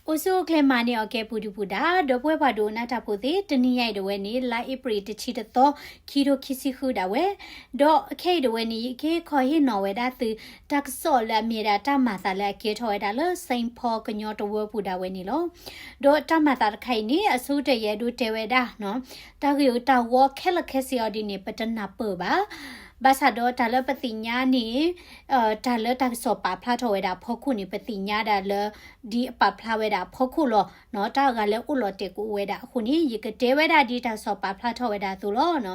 အိၣ်ဆူၣ်အိၣ်ချ့မၤန့ၢ်အီၤကဲပူၤဒုပူၤဒါ, ဒီပုၢ်ဝဲၢ်ပှၤဒိကနၣ်တၢ်ဖိသ့ၣ်, တနံၤညါအံၤဒၣ်ဝဲန့ၣ် လါအ့ဖြ့ၣ်တဆံတသီ, ခံထိခံဆံဃုဒၣ်ဝဲ, ဒီးခဲအံၤဒၣ်ဝဲန့ၣ် ယကဟ့ၣ်ခီဟ့ၣ်နီၤဝဲဒၣ်သု တၢ်ကစီၣ်လၢအမ့ၢ်ဝဲဒၣ်တၢ်မၤသးလၢအကဲထီၣ်ဝဲဒၣ်လၢ Saint Paul ကညီတဝၢပူၤဒၣ်ဝဲန့ၣ်လီၤ. ဒီးတၢ်မၤသးတခါအံၤန့ၣ် အဆိကတၢၢ်ယအဲၣ်ဒိးတဲဝဲဒၣ်နီၤ, တၢ်ဂ့ၢ်တၢ်ဝီခဲလၢာ်ခဲဆ့အီၤဒ်န့ၣ် ပတနၢ်ပၢၢ်ဘၣ်. ဘၣ်ဆၣ်ဒီးတၢ်လၢပသ့ၣ်ညါန့ၣ် တၢ်လၢတၢ်ကစီၣ်ပာ်ဖျါထီၣ်ဝဲဒၣ်အဖီခိၣ်န့ၣ် ပသ့ၣ်ညါဒၣ်လၢ ဒ်အပာ်ဖျါဝဲဒၣ်အဖီခိၣ်လီၤ.တၢ်အဂၤလၢအိၣ်လီၤတဲာ်ကအိၣ်ဝဲဒၣ်အဃိန့ၣ် ယကတဲဝဲဒၣ်ဒ်တၢ်ကစီၣ်ပာ်ဖျါထီၣ်ဝဲဒၣ်အသိးလီၤ.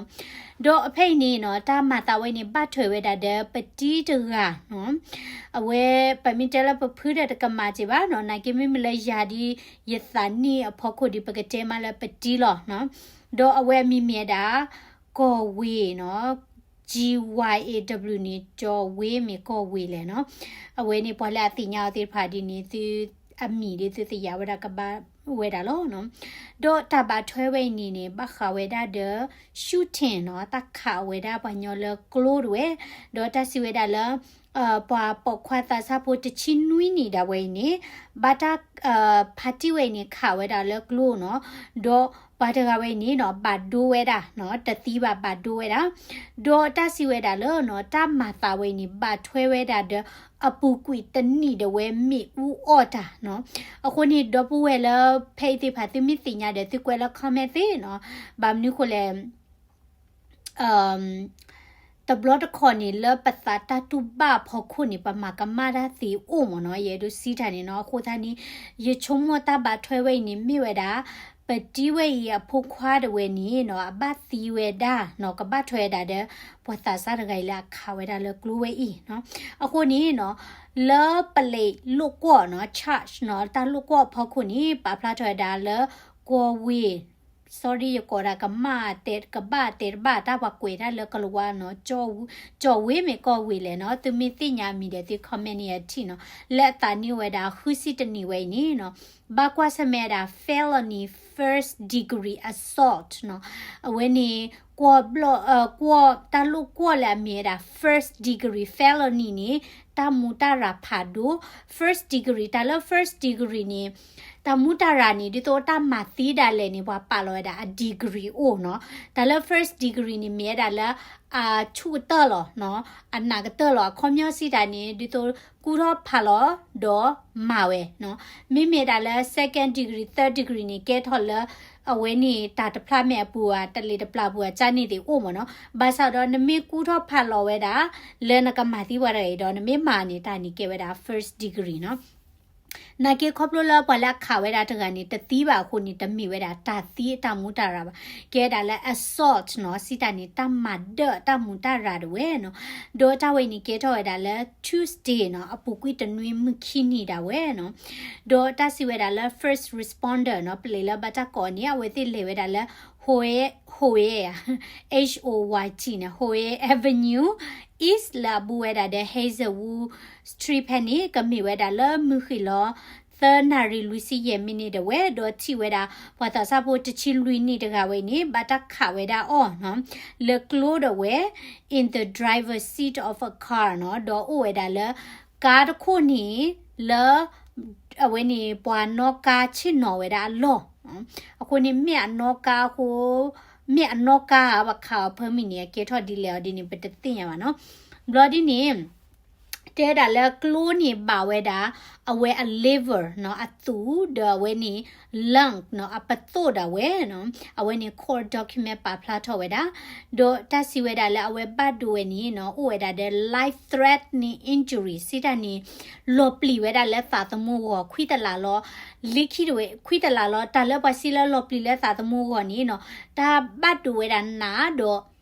ဒီးအဖဲအံၤန့ၣ်နီၤ တၢ်မၤသးဝဲန့ၣ် ဘၣ်ထွဲဝဲဒၣ်ဒီး ပတံၤတဂၤနီၤ, အဝဲ ပမ့ၢ်တဲလၢပဖုဒီးတကမၣ်က့ၤဘၣ်နီၤ, နာ်က့မ့မ့ၢ်လၢယၤဒ် ယသးနံၣ်အဖီခိၣ်ဒ်ပကတဲမးလၢပတံၤလီၤ. ဒီးအဝဲအမံၤမ့ၢ်ဝဲဒၣ် ကီၢ်ဝ့ၤနီၤ, G Y A W န့ၣ် ကီၢ်ဝ့ၤမ့ၢ်ကီၢ်ဝ့ၤလဲၣ်နီၤ, အဝဲန့ၣ်ပှၤလၢအသ့ၣ်ညါအီၤသ့ၣ်တဖၣ်ဒ်န့ၣ် သုအမံၤဒ်သုသ့ၣ်ညါဝဲဒၣ်ကဘၣ်ဝဲဒၣ်လီၤ. ဒီးတၢ်ဘၣ်ထွဲဝဲအံၤန့ၣ်န့ၣ် ဘၣ်ဃးဝဲဒၣ်ဒီး shooting နီၤ, တၢ်ခးဝဲဒၣ်ပှၤညီလၢကျိတဝဲ, ဒီးတၢ်စံးဝဲဒၣ်လၢ ပှၤပိာ်ခွါသးစၢ်ဖိတဆံနွံနံၣ်ဒၣ်ဝဲအံၤန့ၣ် ဘၣ်တၢ် ဖးတံၢ်ဝဲအံၤန့ၣ် ခးဝဲဒၣ်လၢကျိနီၤ, ဒီးပှၤတဂၤဝဲအံၤန့ၣ်နီၤ ဘၣ်ဒိဝဲဒၣ်နီၤ, တသံဘၣ် ဘၣ်ဒိဝဲဒၣ်, ဒီးတၢ်စံးဝဲဒၣ်လၢနီၤ တၢ်မၤသးဝဲအံၤန့ၣ် ဘၣ်ထွဲဝဲဒၣ်ဒီး အပူၤကွံာ်တနံၣ်ဒၣ်ဝဲမ့ၣ်အူအီၣ်တၢ်နီၤ, အဃိန့ၣ် ဒီပုၢ်ဝဲၢ်လၢဖဲအံၤသ့ၣ်တဖၣ် သုမ့ၢ်သ့ၣ်ညါဒီး သုကွဲးလၢ comment သ့နီၤ, ဘၣ်မနုၤဃိလဲၣ် တဘျီတခီၣ်န့ၣ် လၢပသးတၢ်တူၢ်ဘၣ်အဖီခိၣ်န့ၣ် ပမၤကမၣ်တၢ်သ့အိၣ်မ့ၢ်နီၤ, ယအဲၣ်ဒိးစံးတၢ်န့ၣ်နီၤ, အဃိသတးန့ၣ် ယဆိကမိၣ်တၢ်ဘၣ်ထွဲဝဲအံၤန့ၣ် မ့ၢ်ဝဲဒၣ် ပတံၤဝဲအံၤအဖိခွါဒၣ်ဝဲန့ၣ်နီၤ အဘၣ်သံဝဲဒၣ်နီၤ, ကဘၣ်ထွဲဝဲဒၣ်ဒီး ပှၤသးစၢ်တဂၤအံၤလၢအခးဝဲဒၣ်လၢကျိဝဲအံၤနီၤ, အဃိန့ၣ်နီၤ လၢပလံးလိာ်ကွီၢ်နီၤ charge နီၤ တၢ်လိာ်ကွီၢ်အဖီခိၣ်န့ၣ် ပာ်ဖျါထီၣ်ဝဲဒၣ်လၢ ကီၢ်ဝ့ၤ sorry ယကိးဒၣ်ကမၣ်တဲ ကဘၣ်တဲတဘၣ် တၢ်ပှၤကွဲးတၢ်လၢကလၤဝါနီၤ, ကၠီၣ်ဝ့မ့ၢ်ကီၢ်ဝ့ၤလဲၣ်နီၤ, သုမ့ၢ်သ့ၣ်ညါအမံၤဒီး သု comment န့ၢ်ယထံၣ်နီၤ, လၢအသးနံၣ်အိၣ်ဝဲဒၣ် ဃုဆံတနံၣ်ဝဲအံၤန့ၣ်နီၤ, ဘၣ်ကွၢ်ဆၢၣ်မဲာ်ဝဲဒၣ် felony first degree assault နီၤ, အဝဲန့ၣ် ကွီၢ်ဘျီၣ် ကွီၢ်တၢ်လိာ်ကွီၢ်လၢအမ့ၢ်ဝဲဒၣ် first degree felony န့ၣ် တၢ်မူတၢ်ရၤဖးဒိၣ်, first degree တၢ်လၢ first degree န့ၣ် တၢ်မူတၢ်ရၤန့ၣ် ဒ်သိးတၢ်မၤသံဒၣ်လဲာ်န့ၣ် ပှၤပာ်လီၤဝဲဒၣ်အ degree အိၣ်နီၤ, တၢ်လၢ first degree န့ၣ် မ့ၢ်ဝဲဒၣ်လၢ အဆူၣ်ကတၢၢ်လီၤနီၤ, အနးကတၢၢ်လီၤ, အခီပညီစံးတၢ်န့ၣ် ဒ်သိးကူထီၣ်ဖးလီၤ ဒီးမၤဝဲနီၤ, မ့မ့ၢ်ဒၣ်လၢ second degree, third degree န့ၣ် ကဲထီၣ်လၢ အဝဲန့ၣ် တၢ်တဖျါမဲာ်အပူၤဧါ တလ့ၣ်တပျၢ်ပူၤဧါ ကန့ၣ်သ့ၣ်အိၣ်မ့ၢ်နီၤ, ဘၣ်ဆၣ်ဒီးနမ့ၢ်ကူထီၣ်ဖးလီၤဝဲဒၣ် လၢနကမၤသံပှၤတဂၤအံၤဒီး နမ့ၢ်မၤန့ၣ် တၢ်န့ၣ်ကဲဝဲဒၣ် first degree နီၤ. နာ်က့ခီဖျိလၢပှၤလၢအခးဝဲဒၣ်တဂၤန့ၣ် တသံဘၣ်အဃိန့ၣ် တမ့ၢ်ဝဲဒၣ်တၢ်သံအတၢ်မူတၢ်ရၤဘၣ်, ကဲဒၣ်လၢ assault နီၤ, စံးတၢ်န့ၣ် တၢ်မၤဒၢၣ်တၢ်မူတၢ်ရၤဒၣ်ဝဲနီၤ, ဒီးတၢ်ဝဲန့ၣ်ကဲထီၣ်ဝဲဒၣ်လၢ Tuesday နီၤ, အပူၤကွံာ်တနွံမုၢ်ခံနံၤဒၣ်ဝဲနီၤ, ဒီးတၢ်စံးဝဲဒၣ်လၢ first responder နီၤ, ပလံးလၢဘၣ်တၢ်ကိးန့ၣ် အဝဲသ့ၣ်လဲၤဝဲဒၣ်လၢ Howe, Howe ဧါ, H O Y T န့ၣ် Howe Avenue East လၢအဘူးဝဲဒၣ်ဒီး Hazelwood Street ဖဲန့ၣ် ကမ့ၢ်ဝဲဒၣ်လၢမုၢ်ဃ့ၢ်လီၤ သၢနၣ်ရံၣ်လွံၢ်ဆံယဲၢ်မံးနံးဒၣ်ဝဲ, ဒီးထံၣ်ဝဲဒၣ် ပှၤသးစၢ်ဖိတဆံလွံၢ်နံၣ်တဂၤဝဲန့ၣ် ဘၣ်တၢ်ခးဝဲဒၣ်အီၤနီၤ, လၢကျိဒၣ်ဝဲ in the driver's seat of a car နီၤ, ဒီးအိၣ်ဝဲဒၣ်လၢ ကါတခိၣ်န့ၣ် လၢ အဝဲန့ၣ် ပှၤနီၣ်ကါဆ့ၣ်နီၤဝဲဒၣ်အလီၢ်, အဃိန့ၣ် မ့ၢ်အနီၣ်ကါအဃိ မ့ၢ်အနီၣ်ကါဧါ ပှၤခးအီၤဖၢမုၢ်န့ၣ် အကဲထီၣ်ဒ်လဲၣ်အီၤဒ်န့ၣ် ပတသ့ၣ်ညါဘၣ်နီၤ. ဘျီဒ်န့ၣ် တဲဒၣ်လၢကျိန့ၣ်ဘၣ်ဝဲဒၣ် အဝဲအ liver နီၤ, အသူၣ် ဒီးအဝဲန့ၣ် lung နီၤ, အပသိၣ်ဒၣ်ဝဲနီၤ, အဝဲန့ၣ် court document ပာ်ဖျါထီၣ်ဝဲဒၣ်, ဒီးတၢ်စံးဝဲဒၣ်လၢအဝဲဘၣ်ဒိဝဲန့ၣ်နီၤ အိၣ်ဝဲဒၣ်ဒီး life threatening injury စံးတၢ်န့ၣ် လီၤပျံၤဝဲဒၣ်လၢသးသမူအဂီၢ် ခွံတလးလီၤ, လၢခံတဝဲ ခွံတလးလီၤ, တၢ်လၢပှၤစံးလၢလီၤပျံၤလၢသးသမူအဂီၢ်န့ၣ်နီၤ, တၢ်ဘၣ်ဒိဝဲဒၣ်နးဒီး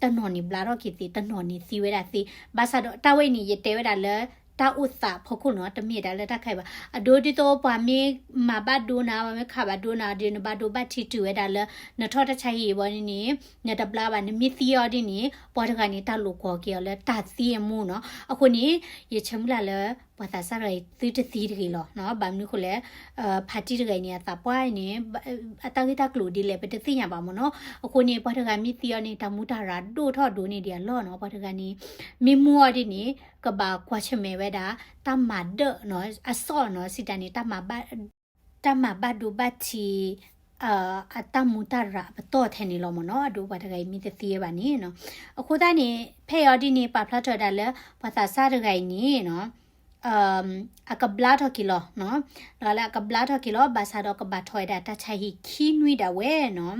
တနီၤန့ၣ်ဘျါထီၣ်က့ၤသ့, တနီၤန့ၣ်သံဝဲဒၣ်သ့, ဘၣ်ဆၣ်ဒီးတၢ်ဝဲအံၤန့ၣ် ယတဲဝဲဒၣ်လၢ တၢ်အိၣ်သးအဖီခိၣ်နီၤ, တမ့ၢ်ဒၣ်လၢတၢ်ခးဘၣ်. အဒိဒ်သိးပှၤမ့ၢ်မၤဘၣ်ဒိနၤ, ပှၤမ့ၢ်ခးဘၣ်ဒိနၤဒီး နဘၣ်ဒိဘၣ်ထံတုၤဝဲဒၣ်လၢ နထီၣ်တၢ်ဆါဟံၣ်အဘီန့ၣ်န့ၣ် နတဘျါဘၣ်, နမ့ၢ်သံအီၤဒ်န့ၣ် ပှၤတဂၤန့ၣ် တၢ်လိာ်ကွီၢ်က့ၤအီၤလၢတၢ်သံအမူနီၤ. အဃိန့ၣ် ယဆၢမုၢ်လၢ်လၢ ပှၤသးစၢ်တဂၤအံၤ သုတသံတဂ့ၤလီၤနီၤ. ဘၣ်မနုၤအဃိလဲၣ် ဖါတံၢ်တဂၤအံၤန့ၣ် အသးပှၢ်အံၤန့ၣ် အတၢ်ဂ့ၢ်တၢ်ကျိၤဒ်လဲၣ် ပတသ့ၣ်ညါဘၣ်မ့ၢ်နီၤ. အဃိန့ၣ် ပှၤတဂၤမ့ၢ်သံအီၤန့ၣ် တၢ်မူတၢ်ရၤဒိၣ်ထီၣ်ဒိၣ်န့ၢ်ဒံးအလီၢ်နီၤ. ပှၤတဂၤန့ၣ် မ့ၢ်မူအီၤဒ်န့ၣ် ကဘၣ်ကွၢ်ဆၢၣ်မဲာ်ဝဲဒၣ် တၢ်မၤဒၢၣ်နီၤ, အစီၣ်နီၤ, စံးတၢ်န့ၣ် တၢ်မၤဘၣ် တၢ်မၤဘၣ်ဒိဘၣ်ထံး အတၢ်မူတၢ်ရၤအပတီၢ်ထဲန့ၣ်လီၤမ့ၢ်နီၤ. အဒိပှၤတဂၤအံၤမ့ၢ်တသံဝဲဘၣ်န့ၣ်နီၤ, အဃိသတးန့ၣ် ဖဲအံၤဒ်န့ၣ် ပာ်ဖျါထီၣ်ဝဲဒၣ်လၢ ပှၤသးစၢ်တဂၤအံၤန့ၣ်နီၤ အကဘျါထီၣ်က့ၤလီၤနီၤ, လၢအကဘျါထီၣ်က့ၤလီၤ ဘၣ်ဆၣ်ဒီးကဘၣ်ထီၣ်ဝဲဒၣ်တၢ်ဆါဟံၣ်ခံနွံဒၣ်ဝဲနီၤ.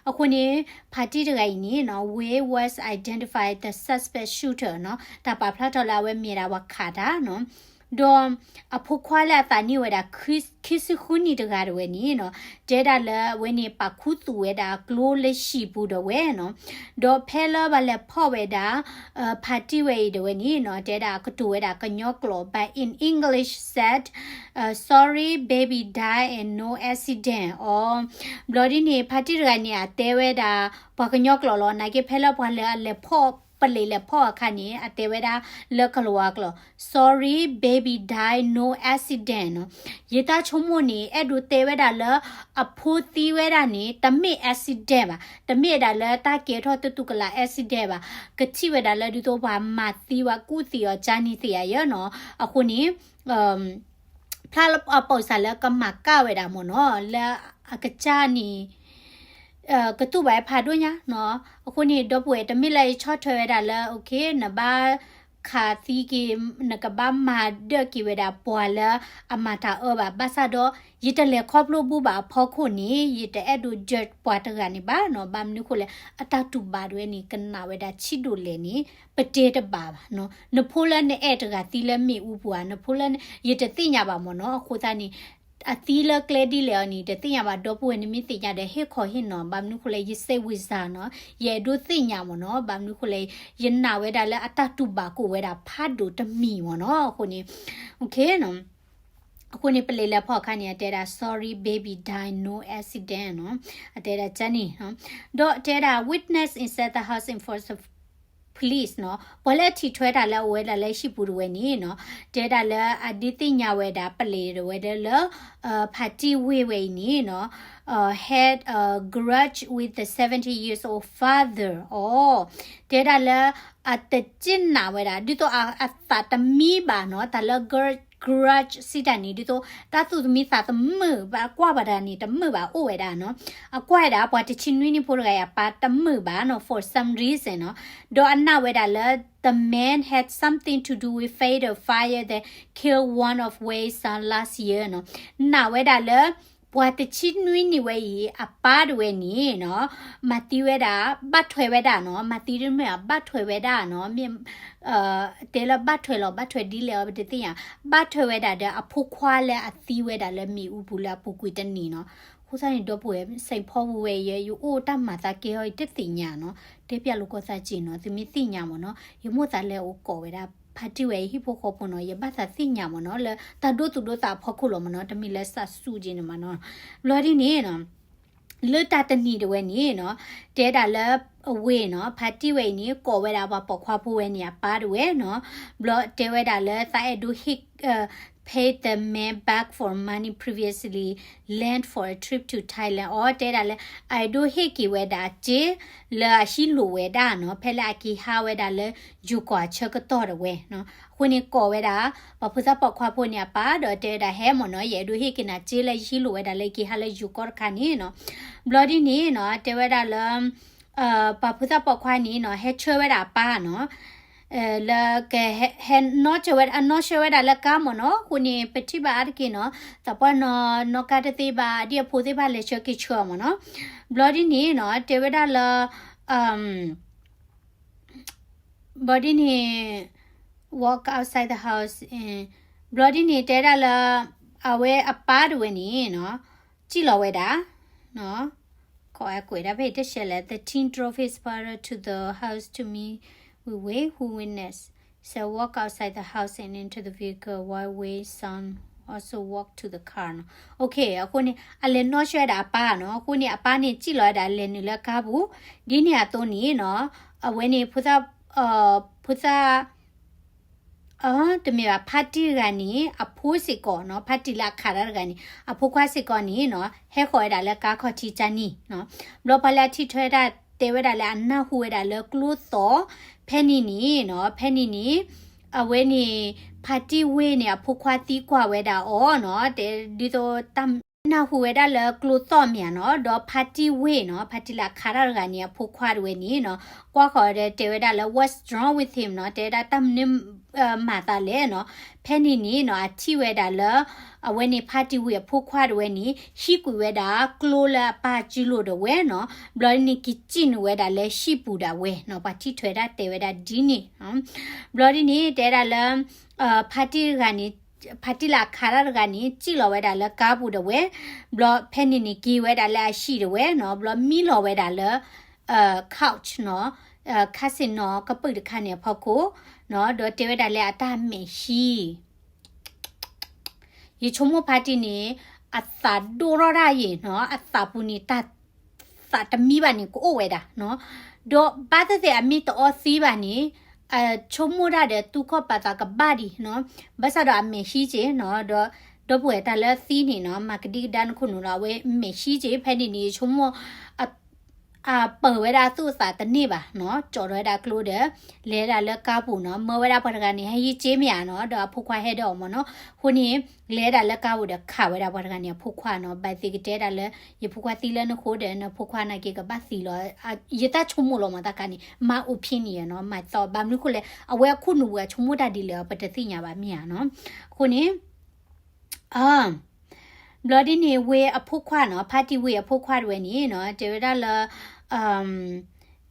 အဃိန့ၣ် ဖါတံၢ်တဂၤအံၤန့ၣ်နီၤ Wei was identified the suspect shooter နီၤ, တၢ်ပာ်ဖျါထီၣ်လၢအဝဲမ့ၢ်ဒၣ်ပှၤခးတၢ်နီၤ. ဒီးအဖိခွါလၢအသးနံၣ်ဝဲဒၣ် ခံဆံဃုနံၣ်တဂၤဒၣ်ဝဲန့ၣ်နီၤ, တဲဒၣ်လၢအဝဲန့ၣ် ပာ်ခူသူၣ်ဝဲဒၣ်ကျိလၢဟံၣ်ပူၤဒၣ်ဝဲနီၤ. ဒီးဖဲလၢပှၤလဲၤဖီၣ်ဝဲဒၣ် ဖါတံၢ်ဝဲအံၤဒၣ်ဝဲန့ၣ်နီၤ, တဲဒၣ်အကတိၤဝဲဒၣ်ကညီကျိာ် but in English said, sorry, baby died and no accident အီၤ. ဘျီဒ်န့ၣ် ဖါတံၢ်တဂၤန့ၣ် အတဲဝဲဒၣ် ပှၤကညီကျိာ်လီၤ. နာ်က့ဖဲလၢပှၤလဲၤလဲၤဖီၣ် ပလံးလဲၤဖီၣ်အခါန့ၣ် အတဲဝဲဒၣ်လၢကလၤဝါကျိာ် sorry, baby died, no accident နီၤ. ယတၢ်ဆိကမိၣ်န့ၣ် အဲၣ်ဒိးတဲဝဲဒၣ်လၢ အဖိသံဝဲဒၣ်န့ၣ် တမ့ၢ် accident ဘၣ်, တမ့ၢ်ဒၣ်လၢတၢ်ကဲထီၣ်တတူၢ်ကလာ် accident ဘၣ်, ကထံၣ်ဝဲဒၣ်လၢဒ်သိးပှၤမၤသံဝဲ ကူၣ်သံအီၤကၢ်နံၤသ့ဧါယဲနီၤ. အဃိန့ၣ် ဖျါလၢအပိာ်စၢ်လၢကမၤကၣ်ဝဲဒၣ်မ့ၢ်နီၤ, လၢအကစၢ်န့ၣ် ကတူၢ်ဘၣ်ဖးဒိၣ်ညါနီၤ. အဃိန့ၣ် ဒီပုၢ်ဝဲၢ် တမ့ၢ်လၢယဆီၣ်ထွဲဝဲဒၣ်လၢ okay နဘၣ်ခးသံက့ၤ နကဘၣ်မၤဒၢၣ်က့ၤဝဲဒၣ်ပှၤလၢအမၤတၢ်အၢဘၣ်. ဘၣ်ဆၣ်ဒီး ယတလဲၤခီဖျိဘူးဘၣ်အဖီခိၣ်န့ၣ် ယတအဲၣ်ဒိး judge ပှၤတဂၤန့ၣ်ဘၣ်နီၤ. ဘၣ်မနုၤဃိလဲၣ် အတၢ်တူၢ်ဘၣ်ဒၣ်ဝဲန့ၣ် ကနၣ်ဝဲဒၣ်ဆံးဒိၣ်လဲၣ်န့ၣ် ပတဲတဘၣ်ဘၣ်နီၤ. နဖိလၢနအဲၣ်တဂၤသံလၢမ့ၣ်အူပူၤဧါ, နဖိလၢန ယတသ့ၣ်ညါဘၣ်မ့ၢ်နီၤ. အဃိသတးန့ၣ် အသံလၢကျဲဒ်လဲၣ်အီၤန့ၣ် တသ့ၣ်ညါဘၣ်. ဒီပုၢ်ဝဲၢ် နမ့ၢ်သ့ၣ်ညါဒီး ဟ့ၣ်ခီဟ့ၣ်နီၤ. ဘၣ်မနုၤဃိလဲၣ် ယစဲးဝံၤစၢ်နီၤ, ယအဲၣ်ဒိးသ့ၣ်ညါမ့ၢ်နီၤ. ဘၣ်မနုၤဃိလဲၣ် ယနာ်ဝဲဒၣ်လၢအတၢ်တူၢ်ဘၣ်ကအိၣ်ဝဲဒၣ်ဖးဒိၣ်တမံၤမ့ၢ်နီၤ. အဃိန့ၣ် okay နီၤ. အဃိန့ၣ် ပလံးလဲၤဖီၣ်အခါန့ၣ် အတဲဒၣ် sorry, baby died, no accident နီၤ. အတဲဒၣ်ကန့ၣ်နီၤ. ဒီးတဲဒၣ် witness inside the house informs the police နီၤ. ပှၤလၢအထံၣ်ထွဲတၢ်လၢ အဝဲဒၣ်လၢဟံၣ်ပူၤတဝဲန့ၣ်နီၤ, တဲဒၣ်လၢအဒုးသ့ၣ်ညါဝဲဒၣ် ပလံးတဝဲဒၣ်လၢ ဖါတံၢ်ဝ့ၢ်ဝဲအံၤန့ၣ်နီၤ had a grudge with the seventy years old father အီၤ. တဲဒၣ်လၢ အတစ့ၣ်နာ်ဝဲဒၣ် ဒ်သိးအသးတမံဘၣ်နီၤ, တၢ်လၢ grudge စံးတၢ်န့ၣ် ဒ်သိး တၢ်သူၣ်တမံသးတမုာ်ဘၣ်, ကွၢ်ဘၣ်တၢ်န့ၣ် တမုာ်ဘၣ်အိၣ်ဝဲဒၣ်နီၤ. အကွၢ်ဝဲဒၣ် ပှၤတဆံနွံနံၣ်ဖိတဂၤအံၤအပၢ်တမုာ်ဘၣ်နီၤ for some reason နီၤ. ဒီးအနာ်ဝဲဒၣ်လၢ the man had something to do with fatal fire that killed one of Wei's son last year နီၤ. နာ်ဝဲဒၣ်လၢ ပှၤတဆံနွံနံၣ်ဝဲအံၤ အပၢ်တဝဲန့ၣ်နီၤ မၤသံဝဲဒၣ် ဘၣ်ထွဲဝဲဒၣ်နီၤ, မၤသံတမ့ၢ် ဘၣ်ထွဲဝဲဒၣ်နီၤ, မ့ၢ် တဲလၢဘၣ်ထွဲလီၤ ဘၣ်ထွဲဒ်လဲၣ်အီၤ ပတသ့ၣ်ညါ, ဘၣ်ထွဲဝဲဒၣ်ဒီးအဖိခွါလၢအသံဝဲဒၣ်လၢမ့ၣ်အူပူၤလၢအပူၤကွံာ်တနံၤနီၤ. အဃိသတးန့ၣ် ဒီပုၢ်ဝဲၢ် စဲးဖီပူၤဝဲအံၤ ယအိၣ်တၢ်မၤသးကဲအီၤ ယတသ့ၣ်ညါနီၤ, တဲပျဲလိာ်ကီသးက့ၤနီၤ, သုမ့ၢ်သ့ၣ်ညါမ့ၢ်နီၤ, ယမိၣ်သးလဲၤအိၣ်ကိးဝဲဒၣ် ဖါတံၢ်ဝဲအံၤဟံၣ်ဖိဃီဖိနီၤ, ယဘၣ်သးသ့ၣ်ညါမ့ၢ်နီၤ, လၢတၢ်ဒိသူၣ်ဒိသးအဖီခိၣ်လီၤမ့ၢ်နီၤ, တမ့ၢ်လၢစးစူၣ်က့ၤန့ၣ်မ့ၢ်နီၤ. ဘျီဒ်န့ၣ်နီၤ လၢတၢ်တနံၤတဝဲန့ၣ်နီၤ, တဲဒၣ်လၢ အဝ့ၢ်နီၤ, ဖါတံၢ်ဝဲအံၤန့ၣ် ကိးဝဲဒၣ်ပှၤပိာ်ခွါဖိဝဲန့ၣ် အပၢ်တဝဲနီၤ, ဘျီတဲဝဲဒၣ်လၢသးအဲၣ်ဒိးဟ့ၣ် paid the man back for money previously lent for a trip to Thailand အီၤ, တဲဒၣ်လၢ အအဲၣ်ဒိးဟ့ၣ်က့ၤဝဲဒၣ်စ့ လၢအဟံးလိာ်ဝဲဒၣ်နီၤ, ဖဲလၢအက့ၤဟးဝဲဒၣ်လၢ ယူၤကီၢ်အဆၢကတီၢ်တဝဲနီၤ, အဃိန့ၣ်ကိးဝဲဒၣ် ပှၤဖိသၣ်ပိာ်ခွါဖိန့ၣ်အပၢ် ဒီးတဲဝဲဒၣ် ဟဲမ့ၢ်နီၤ, ယအဲၣ်ဒိးဟ့ၣ်က့ၤနၤစ့လၢယဟံးလိာ်ဝဲဒၣ်လၢယက့ၤဟးလၢယူၤကီၢ်တခါန့ၣ်နီၤ. ဘျီဒ်န့ၣ်နီၤ တဲဝဲဒၣ်လၢ ပှၤဖိသၣ်ပိာ်ခွါန့ၣ်နီၤ ဟဲဆှၢဝဲဒၣ်အပၢ်နီၤ, လၢကဟဲ ဟဲနီၣ်ဆှၢဝဲ အနီၣ်ဆှၢဝဲဒၣ်လၢကါမ့ၢ်နီၤ, အဃိန့ၣ် ပထံၣ်ဘၣ်အါတက့ၢ်နီၤ, သးပှၢ်နီၤ နီၣ်ကါတသ့ဘၣ် ဒ်အဖိသ့ၣ်တဖၣ်လဲၤဆှၢက့ၤဆှၢအီၤမ့ၢ်နီၤ. ဘျီဒ်န့ၣ်နီၤ တဲဝဲဒၣ်လၢ ဘျီဒ်န့ၣ် walk outside the house, ဘျီဒ်န့ၣ် တဲဒၣ်လၢ အဝဲအပၢ်တဝဲန့ၣ်နီၤ စံၣ်လီၤဝဲဒၣ် ခီကွဲးဒၣ်ဖဲတရှဲလဲၣ်, the teen drove his father to the house to meet with Wei, who witnessed, said, walk outside the house and enter the vehicle while Wei's son also walked to the car နီၤ. Okay, အဃိန့ၣ် အလဲၤနီၣ်ဆှၢဝဲဒၣ်အပၢ်နီၤ, အဃိန့ၣ် အပၢ်န့ၣ် စံၣ်လီၤဝဲဒၣ်လဲၤနုာ်လၢကါပူၤ, ဒ်န့ၣ်အသိးန့ၣ်နီၤ အဝဲန့ၣ် ဖိသၣ် ဖိသၣ် တမ့ၢ်ဘၣ် ဖါတံၢ်တဂၤန့ၣ် အဖိစ့ၢ်ကီးနီၤ, ဖါတံၢ်လၢအခးတၢ်တဂၤန့ၣ် အဖိခွါစ့ၢ်ကီးန့ၣ်နီၤ ဟဲဃီၤဝဲဒၣ်လၢကါခီၣ်ထံးကၢ်နံၤနီၤ. ဘျီပှၤလၢအထံၣ်ထွဲတၢ်တဲဝဲဒၣ်လၢအနၢ်ဟူဝဲဒၣ်လၢကျိသီၣ် ဖဲန့ၣ်န့ၣ်နီၤ, ဖဲန့ၣ်န့ၣ် အဝဲန့ၣ် ဖါတံၢ်ဝ့ၢ်န့ၣ် အဖိခွါသံကွၢ်ဝဲဒၣ်အီၤနီၤ, တဲဒ်သိးတၢ် နၢ်ဟူဝဲဒၣ်လၢကျိသီၣ်မ့ၢ်ဧါနီၤ, ဒီးဖါတံၢ်ဝ့ၢ်နီၤ, ဖါတံၢ်လၢအခါတၢ်တဂၤန့ၣ် အဖိခွါတဝဲန့ၣ်နီၤ, ကွၢ်ဃီၤဒီးတဲဝဲဒၣ်လၢ what's wrong with him နီၤ, တဲဝဲဒၣ်တၢ်မနုၤ မၤသးလဲၣ်နီၤ. ဖဲန့ၣ်န့ၣ်နီၤ အထံၣ်ဝဲဒၣ်လၢ အဝဲန့ၣ်ဖါတံၢ်ဝ့ၢ်အဖိခွါတဝဲန့ၣ် ဟံးကွံာ်ဝဲဒၣ်ကျိလၢအပၢ်စုလိာ်တဝဲနီၤ, ဘျီဒ်န့ၣ် ကစံၣ်နုာ်ဝဲဒၣ်လၢဟံၣ်ပူၤဒၣ်ဝဲနီၤ, ပှၤထံၣ်ထွဲဒၣ်တဲဝဲဒၣ်ဒ်န့ၣ်နီၤ. ဘျီဒ်န့ၣ် တဲဒၣ်လၢ ဖါတံၢ်တဂၤန့ၣ် ဖါတံၢ်လၢအခါတၢ်တဂၤန့ၣ် စံၣ်လီၤဝဲဒၣ်လၢကါပူၤဒၣ်ဝဲ, ဘျီဖဲန့ၣ်န့ၣ် က့ၤဝဲဒၣ်လၢအဟံၣ်ဒၣ်ဝဲနီၤ, ဘျီမံလီၤဝဲဒၣ်လၢ couch နီၤ, ခါစ့ၣ်နီၤ ကပုာ်တခါန့ၣ်အဖီခိၣ်နီၤ, ဒီးတဲဝဲဒၣ်လၢအတၢ်မဲာ်ဟံး ယဆိကမိၣ်ဖါတံၢ်န့ၣ် အသးဒိၣ်ထီၣ်ဒၣ်ယဲၢ်နီၤ, အသးပူၤန့ၣ်တၢ် သးတမံဘၣ်န့ၣ် ကအိၣ်ဝဲဒၣ်နီၤ, ဒီးဘၣ်သ့ၣ်သ့ၣ်အမ့ၢ်တအီသံဘၣ်န့ၣ် အဆိကမိၣ်ဒၣ်ဒီးတူၢ်ခီၣ်ပာ်သးကဘၣ်ဒံးနီၤ, ဘၣ်ဆၣ်ဒီးအမဲာ်ဟံးက့နီၤ, ဒီး ဒီပုၢ်ဝဲၢ်တၢ်လၢသံန့ၣ်နီၤ မၤကဒံကဒါနခိၣ်နူာ်ဒီး အဝဲမဲာ်ဟံးက့ ဖဲန့ၣ်န့ၣ် ယဆိကမိၣ် အပၢၢ်ဝဲဒၣ်သူၣ်အသးတန့ၢ်ဘၣ်နီၤ, ကၠီၣ်ထီၣ်ဝဲဒၣ်ကျိဒီး လဲၤဒၣ်လၢကါပူၤနီၤ, မၢဝဲဒၣ်ပှၤတဂၤန့ၣ် ဟဲယံၤက့မ့ၢ်ဧါနီၤ, ဒီးအဖိခွါဟဲဒီးအီၤမ့ၢ်နီၤ, အဃိန့ၣ် လဲၤဒၣ်လၢကါပူၤဒီးခးဝဲဒၣ်ပှၤတဂၤန့ၣ် အဖိခွါနီၤ, ဘၣ်သ့ၣ်ကတဲဒၣ်လၢ ယဖိခွါသံလၢနဃိဒီး နဖိခွါနာ်က့ကဘၣ်သံလီၤ, ယသးဆိကမိၣ်လီၤမ့ၢ်တခါန့ၣ် my opinion နီၤ, my thought ဘၣ်မနုၤဃိလဲၣ် အဝဲအခိၣ်နူာ်ပူၤအဆိကမိၣ်တၢ်ဒ်လဲၣ် ပတသ့ၣ်ညါဘၣ်မ့ၢ်ဧါနီၤ, အဃိန့ၣ် ဘျီဒ်န့ၣ် ဝ့ၢ်အဖိခွါနီၤ, ဖါတံၢ်ဝ့ၢ်အဖိခွါတဝဲန့ၣ်နီၤ, တဲဝဲဒၣ်လၢ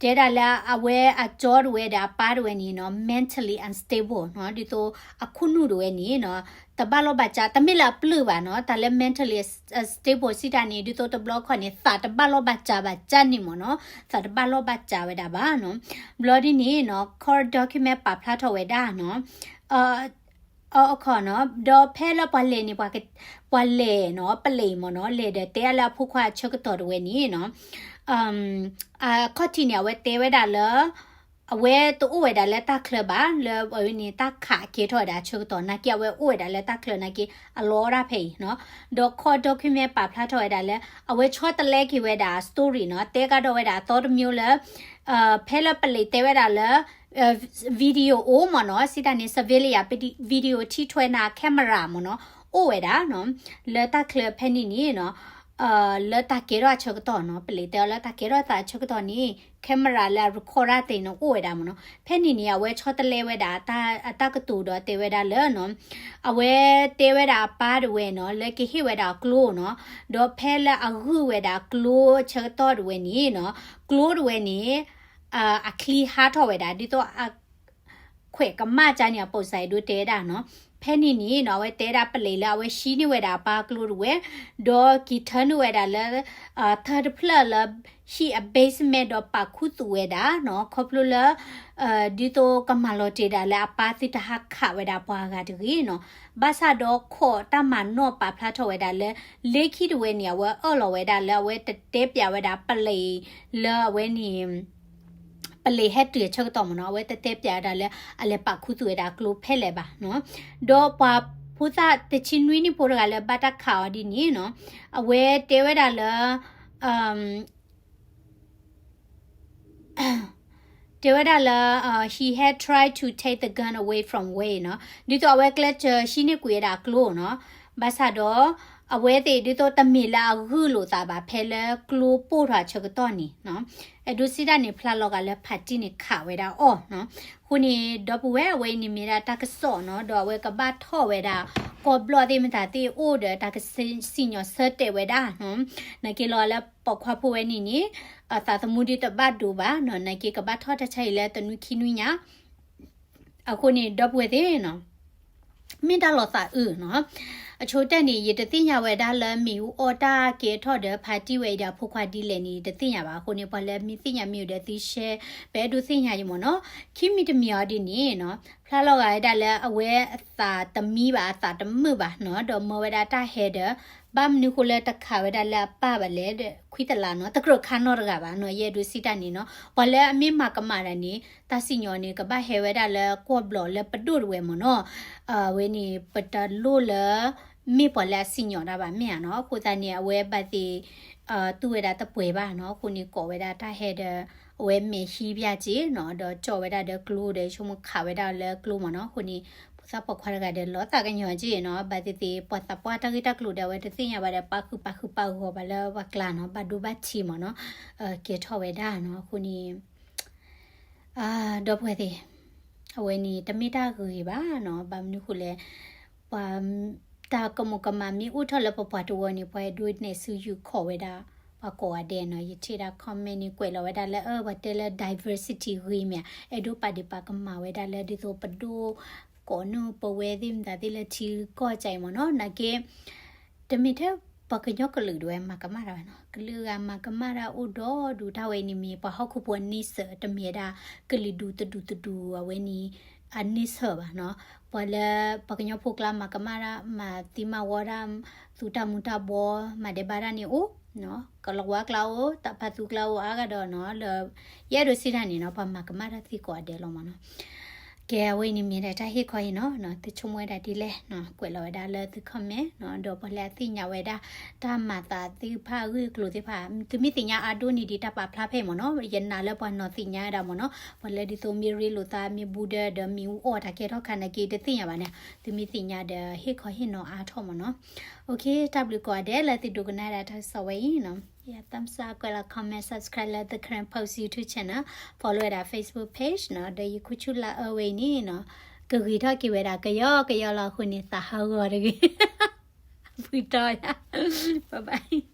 တဲဒၣ်လၢအဝဲအကၠီတဝဲဒီးအပၢ်တဝဲန့ၣ်နီၤ mentally unstable နီၤ, ဒ်သိးအခိၣ်နူာ်တဝဲန့ၣ်နီၤ တဘၣ်လီၢ်ဘၣ်စး တမ့ၢ်လၢအပျုၢ်ဘၣ်နီၤ, တၢ်လၢ mentally unstable စံးတၢ်န့ၣ် ဒ်သိးတဘျီခီန့ၣ် သးတဘၣ်လီၢ်ဘၣ်စးဘၣ်ကၢ်န့ၣ်မ့ၢ်နီၤ, သးတဘၣ်လီၢ်ဘၣ်စးဝဲဒၣ်ဘၣ်နီၤ, ဘျီဒ်န့ၣ်နီၤ court document ပာ်ဖျါထီၣ်ဝဲဒၣ်နီၤ အခီနီၤ, ဒီးဖဲလၢပှၤလဲၤန့ၣ် ပှၤလဲၤနီၤ ပလံၤမ့ၢ်နီၤ လဲၤဒီးတဲလၢအဖိခွါအဆၢကတီၢ်တဝဲန့ၣ်နီၤ, အခီၣ်ထံးန့ၣ် အဝဲတဲဝဲဒၣ်လၢ အဝဲတအိၣ်ဝဲဒၣ်လၢတၢ်ချၢဘၣ် လၢအဝဲန့ၣ် တၢ်ခးကဲထီၣ်ဝဲဒၣ်အဆၢကတီၢ် နာ်က့အဝဲအိၣ်ဝဲဒၣ်လၢတၢ်ချၢနာ်က့ အလီတၢ်ဖဲအံၤနီၤ, ဒီး court document ပာ်ဖျါထီၣ်ဝဲဒၣ်လၢ အဝဲဆီတလဲက့ၤဝဲဒၣ် story နီၤ, တဲကဒီးဝဲဒၣ်အသီတမျိုးလၢ ဖဲလၢပလံၤတဲဝဲဒၣ်လၢ video အိၣ်မ့ၢ်နီၤ, စံးတၢ်န့ၣ် surveillance video ထံၣ်ထွဲနၤ camera မ့ၢ်နီၤ, အိၣ်ဝဲဒၣ်နီၤ, လၢတၢ်ချၢဖဲန့ၣ်န့ၣ်နီၤ, လၢတၢ်ကဲထီၣ်အဆၢကတီၢ်နီၤ, ပလံၤတဲအီၤလၢတၢ်ကဲထီၣ်သးအဆၢကတီၢ်န့ၣ် camera လၢအ record တၢ်သ့ၣ်န့ၣ် အိၣ်ဝဲဒၣ်မ့ၢ်နီၤ, ဖဲန့ၣ်န့ၣ် အဝဲဆီတလဲဝဲဒၣ် အတၢ်ကတိၤဒီးတဲဝဲဒၣ်လၢနီၤ, အဝဲတဲဝဲဒၣ်အပၢ်တဝဲနီၤ လၢကဟ့ၣ်ဝဲဒၣ်အကျိနီၤ, ဒီးဖဲလၢအဂုာ်ဝဲဒၣ်အကျိအဆၢကတီၢ်တဝဲန့ၣ်နီၤ, ကျိတဝဲန့ၣ် အချံဟးထီၣ်ဝဲဒၣ် ဒ်သိး ခွဲးကမၣ်ကၢ်န့ၣ် အပိာ်စၢ်အဒိတဲဒၣ်နီၤ, ဖဲန့ၣ်န့ၣ်နီၤ အဝဲတဲဒၣ်ပလံၤလၢအဝဲဟံးန့ၢ်ဝဲဒၣ်အပၢ်ကျိတဝဲ, ဒီးက့ၤထၢနုာ်ဝဲဒၣ်လၢ ထၢတဖျၢၣ်လၢ ဟံၣ်အ basement ဒီးပာ်ခူသူၣ်ဝဲဒၣ်နီၤ, ခီဖျိလၢ ဒ်သိးကမၤလီၤတ့ၢ်ဒၣ်လၢအပၢ်သုတဟးခးဝဲဒၣ်ပှၤဂၤတဂ့ၤနီၤ, ဘၣ်ဆၣ်ဒီးခိးတၢ်မၤနီၣ်ပာ်ဖျါထီၣ်ဝဲဒၣ်လၢ လၢခံတဝဲန့ၣ် အဝဲအၢၣ်လီၤဝဲဒၣ်လၢအဝဲတတဲပၠးဝဲဒၣ်ပလံၤလၢအဝဲန့ၣ် ပလံၤဟဲတုၤအဆၢကတီၢ်မ့ၢ်နီၤ, အဝဲတတဲပၠးဝဲဒၣ်လၢအလဲၤပာ်ခူသူၣ်ဝဲဒၣ်ကျိဖဲလဲၣ်ဘၣ်နီၤ, ဒီးပှၤဖိသၣ်တဆံနွံနံၣ်ဖိတဂၤလၢဘၣ်တၢ်ခးအီၤဒ်န့ၣ်နီၤ, အဝဲတဲဝဲဒၣ်လၢ တဲဝဲဒၣ်လၢ he had tried to take the gun away from Wei နီၤ, ဒ်သိးအဝဲကျဲးစၢးဟံးန့ၢ်ကွံာ်ဝဲဒၣ်ကျိနီၤ, ဘၣ်ဆၣ်ဒီး အဝဲသ့ၣ်ဒ်သိးတမ့ၢ်လၢအဂုာ်လိာ်သးဘၣ် ဖဲလၢကျိပိၢ်ထီၣ်အဆၢကတီၢ်န့ၣ်နီၤ, အဲၣ်ဒိးစံးတၢ်န့ၣ် ဖျါလီၤဂာ်လၢဖါတံၢ်န့ၣ်ခးဝဲဒၣ်အီၤနီၤ, အဃိန့ၣ် ဒီပုၢ်ဝဲၢ် အဝဲအံၤန့ၣ်မ့ၢ်ဒၣ်တၢ်ကစီၣ်နီၤ, ဒီးအဝဲကဘၣ်ထီၣ်ဝဲဒၣ် ကီၢ်ဘျီၣ်သ့ၣ်မတၤသ့ၣ်အိၣ်ဒီးတၢ်ကစံၣ်ညီၣ်ဆၢတဲာ်ဝဲဒၣ်နီၤ, နာ်က့လီၤလၢပိာ်ခွါဖိဝဲန့ၣ်န့ၣ် အသးသမူဒ်တဘၣ်ဒိဘၣ်နီၤ, နာ်က့ကဘၣ်ထီၣ်တၢ်ဆါအံၤလၢတနွံခံနွံညါ အဃိန့ၣ် ဒီပုၢ်ဝဲၢ်သ့ၣ်နီၤ, မ့ၢ်တၢ်လီၤသးအုးနီၤ, အဆိကတၢၢ်န့ၣ် ယတသ့ၣ်ညါဝဲဒၣ်လၢမ့ၣ်အူအီၣ်တၢ်ကဲထီၣ်ဒီးဖါတံၢ်ဝဲအံၤဒီးအဖိခွါဒ်လဲၣ်န့ၣ် ယတသ့ၣ်ညါဘၣ်, အဃိန့ၣ် ပှၤလၢမ့ၢ်သ့ၣ်ညါမ့ၢ်အိၣ်ဒီးသု share ပအဲၣ်ဒိးသ့ၣ်ညါအံၤမ့ၢ်နီၤ, ခံမံၤတမံၤအီၤဒ်န့ၣ်နီၤ, ဖျါလီၤဂာ်ဝဲဒၣ်လၢအဝဲအသးတမံဘၣ် အသးတမုာ်ဘၣ်နီၤ, ဒီးမၢဝဲဒၣ်တၢ်ဟဲဒီး ဘၣ်မနုၤဃိလၢတခးဝဲဒၣ်လၢအပၢ်ဘၣ်လဲၣ်ဒီး ခွံသလးနီၤ, တကြၢးခါနီတဂၤဘၣ်နီၤ, ယအဲၣ်ဒိးစံးတၢ်န့ၣ်နီၤ, ပှၤလၢအမ့ၢ်မၤကမၣ်တၢ်န့ၣ် တၢ်စံၣ်ညီၣ်န့ၣ် ကဘၣ်ဟဲဝဲဒၣ်လၢကွီၢ်ဘျီၣ်လၢပဒိၣ်တဝဲမ့ၢ်နီၤ, အဝဲန့ၣ် ပတလိၣ်လၢ မ့ၢ်ပှၤလၢအစံၣ်ညီၣ်တၢ်ဘၣ်မ့ၢ်ဧါနီၤ, အဃိသတးန့ၣ် အဝဲဘၣ်သ့ၣ် တူၢ်ဝဲဒၣ်တပှဲၤဘၣ်နီၤ, အဃိန့ၣ်ကိးဝဲဒၣ်တၢ်ဟဲဒီး အဝဲမဲာ်ဟံးပျၢ်က့နီၤ, ဒီးကၠီၣ်ဝဲဒၣ်ဒီးကျိဒီး ဆိကမိၣ်ခးဝဲဒၣ်လၢကျိမ့ၢ်နီၤ, အဃိန့ၣ် သးပိာ်ခွါတဂၤဒီး လီၤသးကညီၤက့နီၤ, ဘၣ်သ့ၣ်သ့ၣ် ပှၤသးပှၢ်တၢ်ဂ့ၢ်တၢ်ကျိၤဒီး အဝဲတသ့ၣ်ညါဘၣ်ဒီး ပာ်ဃုာ်ပာ်ဃုာ်ပာ်ဂီၤဘၣ်လၢပှၤကျါနီၤ, ဘၣ်ဒိဘၣ်ထံးမ့ၢ်နီၤ, ကဲထီၣ်ဝဲဒၣ်နီၤ, အဃိန့ၣ် ဒီပုၢ်ဝဲၢ်သ့ၣ်, အဝဲန့ၣ် တမ့ၢ်တၢ်ဂ့ၤဘၣ်နီၤ, ဘၣ်မနုၤဃိလဲၣ်, ပှၤ တၢ်ကမူးကမၣ်မ့ၢ်အိၣ်ထီၣ်လၢပပှၤတဝၢန့ၣ် ပှၤအဲၣ်ဒိးနဲၣ်စုယုာ်ခီၣ်ဝဲဒၣ် ပှၤကိးဂၤဒဲးနီၤ, ယထံၣ်ဒၣ် comment န့ၣ် ကွဲးလီၤဝဲဒၣ်လၢ အၢ ပှၤတဲလၢ diversity ဂ့ၤမ့ၢ်ဧါ, အဲၣ်ဒိးပာ်ဒ့ၣ်ပာ်ကမၣ်ဝဲဒၣ်လၢဒ်သိးပဒိၣ် ကိးနုာ်ပဝဲသ့ၣ်မတၤသ့ၣ်လၢထံကီၢ်ကၠဲအံၤမ့ၢ်နီၤ, နာ်က့ တမ့ၢ်ထဲပှၤကညီကလုာ်ဒၣ်ဝဲမၤကမၣ်တၢ်ဝဲနီၤ, ကလုာ်ဂၤမၤကမၣ်တၢ်အိၣ်ဒီဒူၣ်, တၢ်ဝဲအံၤန့ၣ်မ့ၢ်ပှၤဟီၣ်ခိၣ်ဖိအန့ဆၢၣ်, တမ့ၢ်ဝဲဒၣ်ကလုာ်ဒူၣ်တဒူၣ်တဒူၣ်အဝဲန့ၣ် အန့ဆၢၣ်ဘၣ်နီၤ, ပှၤလၢပှၤကညီဖိကျါမၤကမၣ်တၢ် မၤသံမၤဝီတၢ်, သူတၢ်မူၤတၢ်ဘှီ မၤဒဲးဘးတၢ်န့ၣ်အိၣ်, ကလီၤဝါကျါအိၣ်, တၢ်ဖးသူကျါအိၣ်အါဂၤဒီးနီၤ, လၢ ယအဲၣ်ဒိးစံးတၢ်န့ၣ်နီၤ, ပှၤမၤကမၣ်တၢ်သံကိးဂၤဒဲးလီၤမ့ၢ်နီၤ. ကဲ အဝဲအံၤန့ၣ်မ့ၢ်ဒၣ်တၢ်ဟ့ၣ်ခီဟ့ၣ်နီၤနီၤ, သုဆိကမိၣ်ဝဲဒၣ်ဒ်လဲၣ်နီၤ, ကွဲးလီၤဝဲဒၣ်လၢသု comment နီၤ, ဒီးပှၤလၢအသ့ၣ်ညါဝဲဒၣ် တၢ်မၤသးသ့ၣ်တဖၣ်အဂ့ၢ်အကျိၤသ့ၣ်တဖၣ်, သုမ့ၢ်သ့ၣ်ညါအါဒိၣ်န့ၣ်ဒံး တၢ်ပာ်ဖျါဖဲအံၤမ့ၢ်နီၤ, ယနာ်လၢပှၤနီၢ်သ့ၣ်ညါဝဲဒၣ်မ့ၢ်နီၤ, ပှၤလၢဒ်သိးမ့ၢ်ရ့လိာ်သး မ့ၢ်ဘူးဒၢဒီးမ့ၣ်အူအီၣ်တၢ်ကဲထီၣ်ခါနာ်က့ တသ့ၣ်ညါဘၣ်န့ၣ်, သုမ့ၢ်သ့ၣ်ညါဒီး ဟ့ၣ်ခီဟ့ၣ်နီၤအါထီၣ်မ့ၢ်နီၤ. တၢ်ဘျုးကိးဂၤဒဲးလၢသုဒိကနၣ်ဒၣ်တၢ်ကစီၣ်ဝဲအံၤနီၤ, ယ thumbs up ကွဲးလီၤ comment subscribe လၢ The Karen Post YouTube channel, follow ဝဲဒၣ် Facebook page နီၤ, ဒီးယခိၣ်ဆူၣ်လၢအၢဝဲအံၤန့ၣ်နီၤ, ကဂ့ၤထီၣ်က့ၤဝဲဒၣ်ကယီကယီလီၤအဃိန့ၣ် သးဟးဂီၤတဂ့ၤ, ဖုတီယါ, bye bye.